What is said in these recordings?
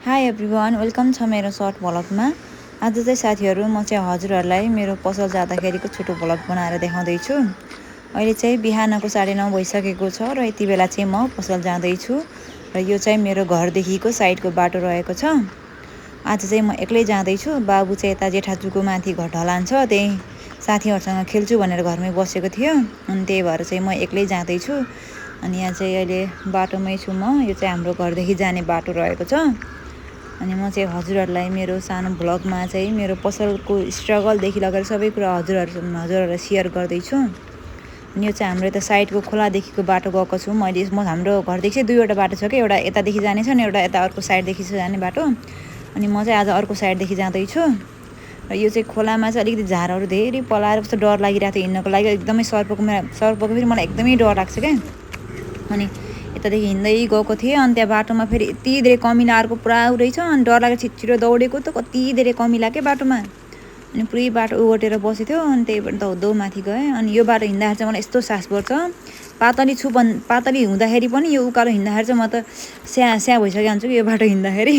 High everyone, welcome छ मेरो short भ्लगमा। आज चाहिँ साथीहरू म चाहिँ हजुरहरूलाई मेरो पसल जाँदाखेरिको छोटो भ्लग बनाएर देखाउँदैछु। अहिले चाहिँ बिहानको 9:30 भइसकेको छ र यति बेला चाहिँ म पसल जाँदैछु र यो चाहिँ मेरो घरदेखिको साइडको बाटो रहेको छ। आज चाहिँ म एक्लै जाँदैछु। बाबु चाहिँ यता जेठाजुको माथि घर ढलान छ, त्यही साथीहरूसँग खेल्छु भनेर घरमै बसेको थियो, अनि त्यही भएर चाहिँ म एक्लै जाँदैछु। अनि यहाँ चाहिँ अहिले बाटोमै छु म। यो चाहिँ हाम्रो घरदेखि जाने बाटो रहेको छ। अनि म चाहिँ हजुरहरूलाई मेरो सानो भ्लगमा चाहिँ मेरो पसलको स्ट्रगलदेखि लगेर सबै कुरा हजुरहरूलाई सेयर गर्दैछु। अनि यो चाहिँ हाम्रो यता साइडको खोलादेखिको बाटो गएको छु म। हाम्रो घरदेखि चाहिँ दुईवटा बाटो छ कि, एउटा यतादेखि जाने छ अनि एउटा यता अर्को साइडदेखि जाने बाटो। अनि म चाहिँ आज अर्को साइडदेखि जाँदैछु। र यो चाहिँ खोलामा चाहिँ अलिकति झारहरू धेरै पलाएर कस्तो डर लागिरहेको थियो हिँड्नको लागि। एकदमै सर्पको फेरि मलाई एकदमै डर लाग्छ क्या। अनि यतादेखि हिँड्दै गएको थिएँ, अनि त्यहाँ बाटोमा फेरि यति धेरै कमिला अर्को पुरा रहेछ। अनि डर लागेर छिटो दौडेको त कति धेरै कमिला क्या बाटोमा। अनि पुरै बाटो ओगटेर बसेको थियो, अनि त्यही भएर दौड माथि गएँ। अनि यो बाटो हिँड्दाखेरि चाहिँ मलाई यस्तो सास पर्छ, पातली हुँदाखेरि पनि यो उकालो हिँड्दाखेरि चाहिँ म त स्या भइसकेको हुन्छु कि यो बाटो हिँड्दाखेरि।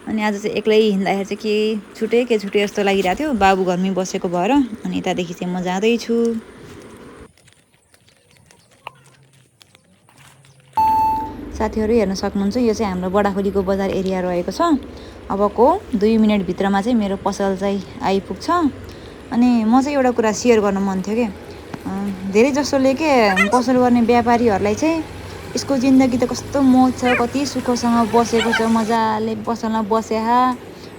अनि आज चाहिँ एक्लै हिँड्दाखेरि चाहिँ के छुटे जस्तो लागिरहेको थियो, बाबु घरमै बसेको भएर। अनि यतादेखि चाहिँ म जाँदैछु। साथीहरू हेर्न सक्नुहुन्छ, यो चाहिँ हाम्रो बडाखोलीको बजार एरिया रहेको छ। अबको 2 मिनटभित्रमा चाहिँ मेरो पसल चाहिँ आइपुग्छ। अनि म चाहिँ एउटा कुरा सेयर गर्न मन थियो कि, धेरै जसोले के पसल गर्ने व्यापारीहरूलाई चाहिँ यसको जिन्दगी त कस्तो मोज छ, कति सुखसँग बसेको छ, मजाले पसलमा बसे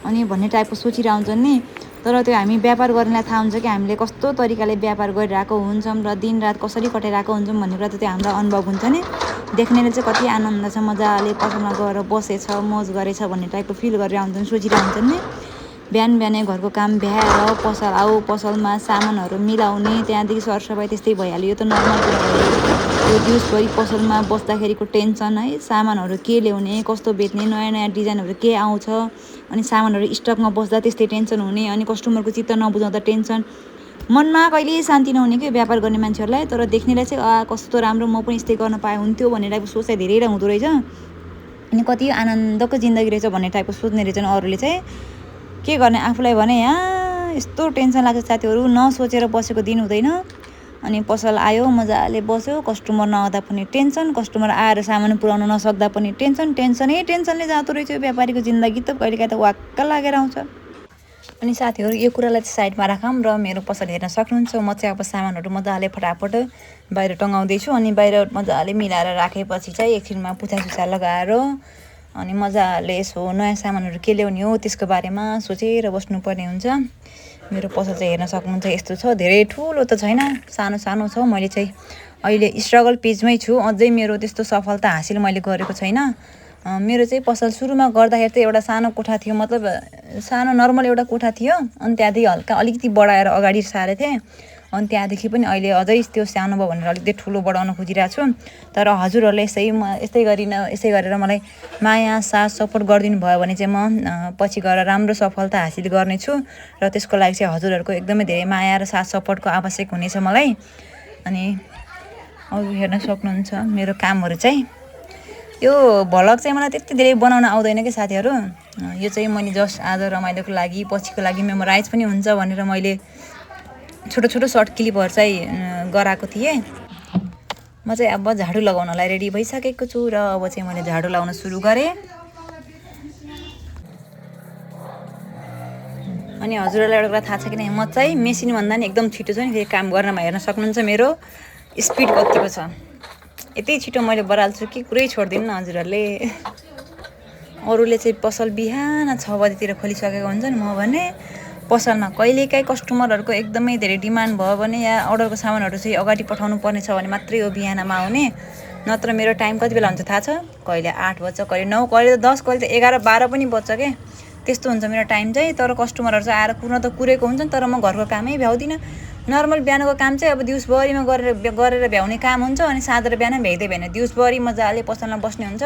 अनि भन्ने टाइपको सोचिरहेको हुन्छन् नि। तर त्यो हामी व्यापार गर्नेलाई थाहा हुन्छ कि हामीले कस्तो तरिकाले व्यापार गरिरहेको हुन्छौँ र दिनरात कसरी कटाइरहेको हुन्छौँ भन्ने कुरा त त्यो हाम्रो अनुभव हुन्छ नि। देख्नेले चाहिँ कति आनन्द छ, मजाले पसलमा गएर बसेछ, मोज गरेछ भन्ने टाइपको फिल गरेर हुन्छन्, सोचिरहेको हुन्छन् नि। बिहानै घरको काम भ्याएर पसलमा सामानहरू मिलाउने, त्यहाँदेखि सरसफाइ त्यस्तै भइहाल्यो। यो त नर्मल कुरा भयो। यो दिउँसभरि पसलमा बस्दाखेरिको टेन्सन है, सामानहरू के ल्याउने, कस्तो बेच्ने, नयाँ नयाँ डिजाइनहरू के आउँछ, अनि सामानहरू स्टकमा बस्दा त्यस्तै टेन्सन हुने, अनि कस्टमरको चित्त नबुझाउँदा टेन्सन। मनमा कहिल्यै शान्ति नहुने कि व्यापार गर्ने मान्छेहरूलाई। तर देख्नेलाई चाहिँ कस्तो राम्रो, म पनि यस्तै गर्न पाए हुन्थ्यो भन्ने टाइपको सोचाइ धेरै हुँदो रहेछ। अनि कति आनन्दको जिन्दगी रहेछ भन्ने टाइपको सोच्ने रहेछन् अरूले चाहिँ। के गर्ने, आफूलाई भने यहाँ यस्तो टेन्सन लाग्छ साथीहरू, नसोचेर बसेको दिन हुँदैन। अनि पसल आयो, मजाले बस्यो, कस्टमर नआउँदा पनि टेन्सन, कस्टमर आएर सामान पुऱ्याउन नसक्दा पनि टेन्सनले जाँदो रहेछ यो व्यापारीको जिन्दगी त। कहिलेकाहीँ त वाक्क लागेर आउँछ। अनि साथीहरू यो कुरालाई चाहिँ साइडमा राखौँ र मेरो पसल हेर्न सक्नुहुन्छ। म चाहिँ अब सामानहरू मजाले फटाफट बाहिर टङ्गाउँदैछु। अनि बाहिर मजाले मिलाएर राखेपछि चाहिँ एकछिनमा पुछा लगाएर अनि मजाले यसो नयाँ सामानहरू के ल्याउने हो त्यसको बारेमा सोचेर बस्नुपर्ने हुन्छ। मेरो पसल चाहिँ हेर्न सक्नुहुन्छ यस्तो छ। धेरै ठुलो त छैन, सानो छ। मैले चाहिँ अहिले स्ट्रगल पेजमै छु। अझै मेरो त्यस्तो सफलता हासिल मैले गरेको छैन। मेरो चाहिँ पसल सुरुमा गर्दाखेरि चाहिँ एउटा सानो कोठा थियो, मतलब सानो नर्मल एउटा कोठा थियो। अनि त्यहाँदेखि अलिकति बढाएर अगाडि सारेको थिएँ। अनि त्यहाँदेखि पनि अहिले अझै त्यो सानो भयो भनेर अलिकति ठुलो बढाउन खोजिरहेको छु। तर हजुरहरूले यस्तै गरेर मलाई माया साथ सपोर्ट गरिदिनु भयो भने चाहिँ म पछि गएर राम्रो सफलता हासिल गर्नेछु। र त्यसको लागि चाहिँ हजुरहरूको एकदमै धेरै माया र साथ सपोर्टको आवश्यक हुनेछ मलाई। अनि अरू हेर्न सक्नुहुन्छ मेरो कामहरू चाहिँ। यो भ्लग चाहिँ मलाई त्यति धेरै बनाउन आउँदैन कि साथीहरू। यो चाहिँ मैले जस्ट आज रमाइलोको लागि, पछिको लागि मेमोराइज पनि हुन्छ भनेर मैले छोटो सर्ट क्लिपहरू चाहिँ गराएको थिएँ। म चाहिँ अब झाडु लगाउनलाई रेडी भइसकेको छु र अब चाहिँ मैले झाडु लगाउन सुरु गरेँ। अनि हजुरहरूलाई एउटा कुरा थाहा छ कि नै, म चाहिँ मेसिनभन्दा नि एकदम छिटो छ नि फेरि काम गर्नमा। हेर्न सक्नुहुन्छ मेरो स्पिड कतिको छ। यति छिटो मैले बराल्छु कि कुरै छोड्दिनँ हजुरहरूले। अरूले चाहिँ पसल बिहान 6 बजीतिर खोलिसकेको हुन्छन्, म भने पसलमा कहिलेकाहीँ कस्टमरहरूको एकदमै धेरै डिमान्ड भयो भने या अर्डरको सामानहरू चाहिँ अगाडि पठाउनु पर्ने छ भने मात्रै हो बिहानमा आउने। नत्र मेरो टाइम कति बेला हुन्छ थाहा छ? कहिले 8 बज्छ, कहिले 9, कहिले 10, कहिले 11, 12 पनि बज्छ के। त्यस्तो हुन्छ मेरो टाइम चाहिँ। तर कस्टमरहरू चाहिँ आएर कुरेको हुन्छन्, तर म घरको कामै भ्याउँदिनँ। नर्मल बिहानको काम चाहिँ अब दिउँसभरिमा गरेर भ्याउने काम हुन्छ। अनि साँझ र बिहान भ्याइँदै भएन, दिउँसभरि मजाले पसलमा बस्ने हुन्छ।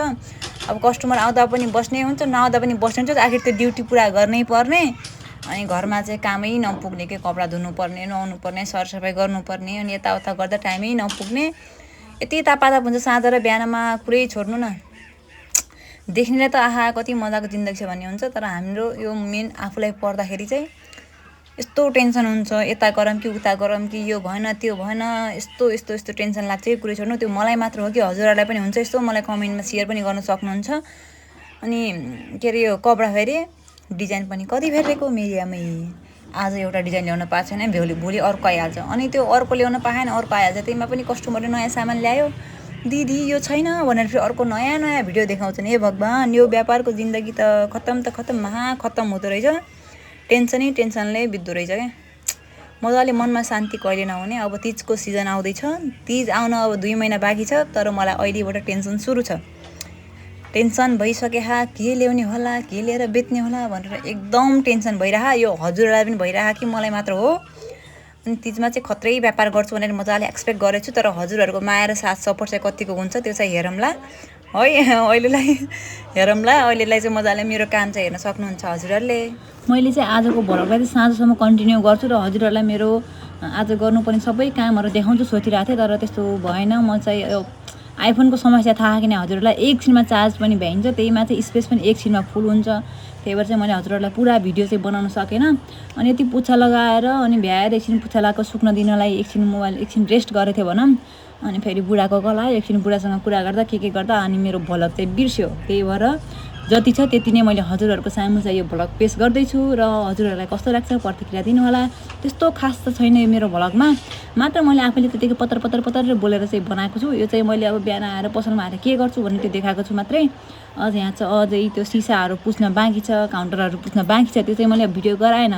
अब कस्टमर आउँदा पनि बस्ने हुन्छ, नआउँदा पनि बस्ने हुन्छ। आखिर त्यो ड्युटी पुरा गर्नै पर्ने। अनि घरमा चाहिँ कामै नपुग्ने के, कपडा धुनुपर्ने, नुहाउनु पर्ने, सरसफाइ गर्नुपर्ने, अनि यताउता गर्दा टाइमै नपुग्ने। यति तापाताप हुन्छ साँझ र बिहानमा, कुरै छोड्नु न। देख्नेलाई त आहा कति मजाको जिन्दगी छ भन्ने हुन्छ, तर हाम्रो यो मेन आफूलाई पर्दाखेरि चाहिँ यस्तो टेन्सन हुन्छ, यता गरौँ कि उता गरौँ कि यो भएन त्यो भएन, यस्तो टेन्सन लाग्छ। यो कुरो छोड्नु, त्यो मलाई मात्र हो कि हजुरहरूलाई पनि हुन्छ यस्तो? मलाई कमेन्टमा सेयर पनि गर्न सक्नुहुन्छ। अनि के अरे यो कपडा फेरि डिजाइन पनि कति फेरेको मिडियामै, आज एउटा डिजाइन ल्याउन पाएको छैन, भोलि अर्को आइहाल्छ। अनि त्यो अर्को ल्याउन पाएन, अर्को आइहाल्छ। त्यहीमा पनि कस्टमरले नयाँ सामान ल्यायो, दिदी यो छैन भनेर फेरि अर्को नयाँ भिडियो देखाउँछन्। हे भगवान्, यो व्यापारको जिन्दगी त खत्तम महाखत्तम हुँदो रहेछ। टेन्सनले बित्दो रहेछ क्या। मजाले मनमा शान्ति कहिले नहुने। अब तिजको सिजन आउँदैछ, तिज आउन अब 2 महिना बाँकी छ, तर मलाई अहिलेबाट टेन्सन सुरु छ। टेन्सन भइसके के ल्याउने होला, के लिएर बेच्ने होला भनेर एकदम टेन्सन भइरह। यो हजुरहरूलाई पनि भइरह कि मलाई मात्र हो? अनि तिजमा चाहिँ खत्रै व्यापार गर्छु भनेर मजाले एक्सपेक्ट गरेको छु, तर हजुरहरूको माया र साथ सपोर्ट चाहिँ कतिको हुन्छ त्यो चाहिँ हेरौँला है। अहिलेलाई चाहिँ मजाले मेरो काम चाहिँ हेर्न सक्नुहुन्छ हजुरहरूले। मैले चाहिँ आजको भ्लगलाई चाहिँ साँझसम्म कन्टिन्यू गर्छु र हजुरहरूलाई मेरो आज गर्नुपर्ने सबै कामहरू देखाउँछु सोचिरहेको थिएँ, तर त्यस्तो भएन। म चाहिँ आइफोनको समस्या थाहा किन हजुरहरूलाई, एकछिनमा चार्ज पनि भ्याइन्छ, त्यहीमा चाहिँ स्पेस पनि एकछिनमा फुल हुन्छ। त्यही भएर चाहिँ मैले हजुरहरूलाई पुरा भिडियो चाहिँ बनाउन सकेन। अनि यति पुच्छा लगाएर अनि भ्याएर एकछिन पुच्छा लगाएको सुक्न दिनलाई एकछिन मोबाइल एकछिन रेस्ट गरेको थियो भनौँ। अनि फेरि बुढाको गला एकछिन बुढासँग कुरा गर्दा के गर्दा अनि मेरो भ्लग चाहिँ बिर्स्यो। त्यही भएर जति छ त्यति नै मैले हजुरहरूको सामु चाहिँ यो भ्लग पेश गर्दैछु र हजुरहरूलाई कस्तो लाग्छ प्रतिक्रिया दिनु होला। त्यस्तो खास त छैन यो मेरो भ्लगमा, मात्र मैले आफैले त्यतिकै पत्र बोलेर चाहिँ बनाएको छु। यो चाहिँ मैले अब बिहान आएर पसलमा आएर के गर्छु भन्ने त्यो देखाएको छु मात्रै। अझ यहाँ चाहिँ अझै त्यो सिसाहरू पुस्न बाँकी छ, काउन्टरहरू पुस्न बाँकी छ, त्यो चाहिँ मैले भिडियो गराएन।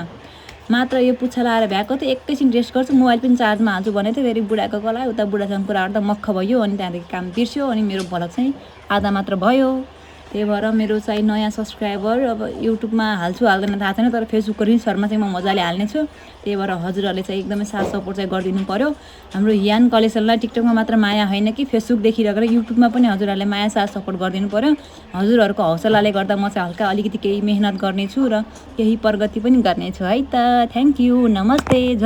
मात्र यो पुच्छा लाएर भ्याएको थियो, एकैछिन रेस्ट गर्छु, मोबाइल पनि चार्जमा हाल्छु भनेको थिएँ। फेरि बुढाको गला उता बुढासँग कुरा गर्दा मक्ख भयो, अनि त्यहाँदेखि काम बिर्स्यो, अनि मेरो भ्लग चाहिँ आधा मात्र भयो। त्यही भएर मेरो चाहिँ नयाँ सब्सक्राइबर अब युट्युबमा हाल्छु हाल्दैन थाहा छैन, तर फेसबुकको रिल्सहरूमा चाहिँ म मजाले हाल्नेछु। त्यही भएर हजुरहरूले चाहिँ एकदमै साथ सपोर्ट चाहिँ गरिदिनु पऱ्यो। हाम्रो यान कलेक्सनलाई टिकटकमा मात्र माया होइन कि फेसबुकदेखि लिएर युट्युबमा पनि हजुरहरूले माया साथ सपोर्ट गरिदिनु पऱ्यो। हजुरहरूको हौसलाले गर्दा म चाहिँ हल्का अलिकति केही मेहनत गर्नेछु र केही प्रगति पनि गर्नेछु है त। थ्याङ्क यू, नमस्ते।